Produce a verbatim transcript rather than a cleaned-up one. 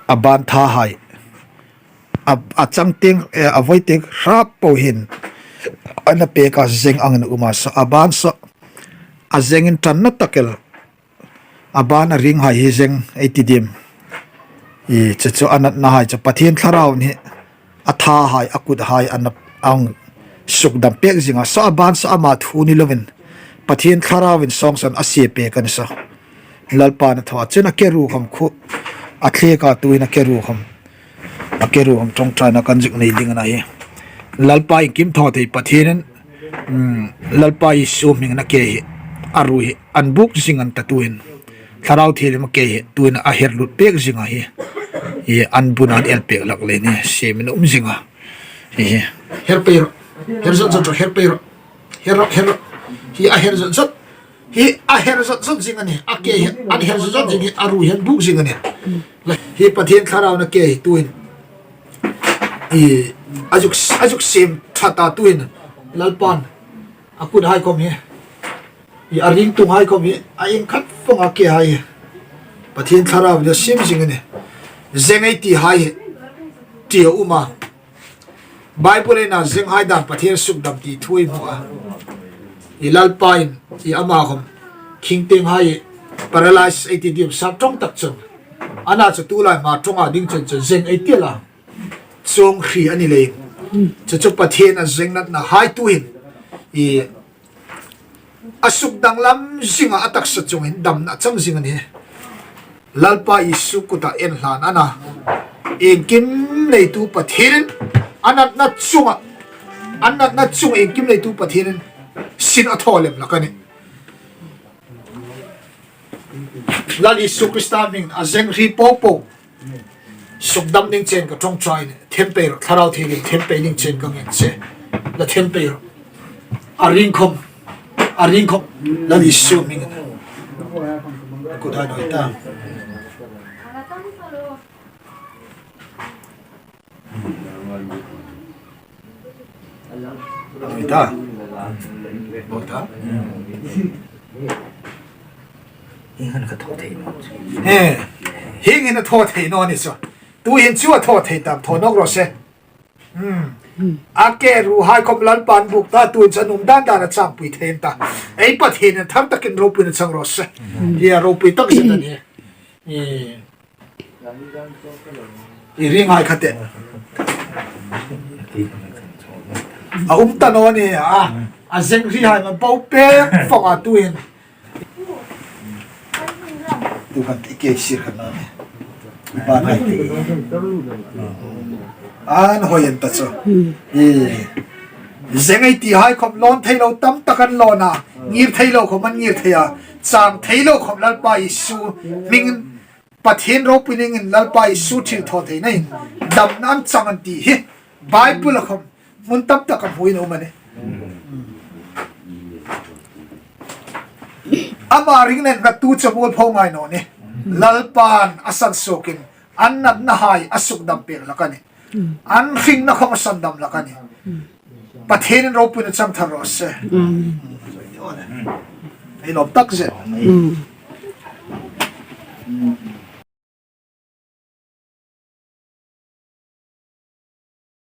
A ban thahai, a, a chang tieng, eh, a voi tieng hrap po hin a na pek a, zeng angin a um a, saw a ban saw a zengin ṭanna tak el. A ban a ringhai hi zeng ei ti dim. I chu chu a natnahai chu Pathien Thlarauin hi a thahai, a kuthai a na, a hung sukdam pek zing a, saw a ban saw ama thu ni lovin Pathien Thlarauin sawngsan a sie pek a ni saw. Lalpan a thaw a, chun a ke ru khom khu a thlek a, tuhin a ke ru khom, a ke ru khom ṭawngṭaina kan zuk nei ding a na hi. Lalpa iengkim thaw thei Pathienin, mm, Lalpa Isu hmingin a ke hi, a ru hi an buk zing an ta tuhin. Thlarau Thienghlimin a ke hi tuhin a her lut pek zing a hi. Hi an bun an el pek hlak leiin hi siemin a um zing a. Hi hi. Her pei rawh. Her zot zot rawh, her pei rawh. Her rawh, her rawh. Hi a her zot zot. Hi a her zot zot zing a nih. A ke hi an her zot zot zing hi, a ru hi an buk zing a nih. Le, hi Pathien Thlarauin a ke hi tuhin, i, a zuk, a zuk siem ṭha ta tuhin. Lalpan a kuthai khom hi, i, a ringtunghai khom hi, a ieng khat vong a kehai hi Pathien Thlarauin a siem zing a nih. Zeng ei tihai hi ṭi a um a. Bible-in a zenghai dan Pathien sukdam ti thu ei hmu a. I Lalpain, i ama khom khing tienghai, paralyze ei ti dim, sap ṭawng tak chun, a na chu tulai hma ṭawnga ding chun chu zeng ei ti a. Chuong hri a ni leiin. Chu chu Pathien a zeng natnahai tuhin, i, a sukdam lam zing a, a taksa chungin damna chang zing a nih. Lalpa Isu kuta en hlan a na, iengkim neitu Pathienin a natna chunga, a natna chunga iengkim neitu Pathienin sin a thaw lem hlak a nih. Lal Isu Krista hmingin a zeng hri po po sukdam ding chen ka ṭawngṭai a nih. Thiem pei rawh, Thlarau Thienghlim thiem pei ding chen ka ngên che. La thiem pei rawh. A ring khom, a ring khom, Lal Isu hmingin. Kuthai nawi ta. Nawi ta. Nawi ta. Hieng hin ka thaw thei naw. He, hieng hin a thaw thei naw ni chu. Tuhin chu a thaw thei tam, thaw nawk raw se. Hmm. A ke ruhai khom Lalpan buk ta, tuhin chu a nuom dan dan a changpui thei ta. Ei Pathienin thar takin ropuina chang raw se. Hi a ropui tak zet a nih. I, i ringhai kha te. A um ta naw ni a. A zeng hrihai man po pek fawng a tuhin. Tu khan ti ke sir khan a ni. Ba nai ti. An hoi an ta chu. I, zeng ei tihai khom lawn thei lo tam tak an lawn a. Ngir thei lo khom an ngir thei a. Chang thei lo khom Lalpa Isu hmingin, Pathien ropui dingin Lalpa Isu thilthawtheinain damna an chang an ti hi Bible-a khom hmun tam taka hmuin a um a nih. Ama ringna chu tu chu mualpho ngai naw ni. Lalpan a san suokin an natnahai a sukdam pek hlak a nih. An hringna khom a sandam hlak a nih. Pathienin ropuina chang thar raw se. Amen. Ei lawm tak zet. Mm.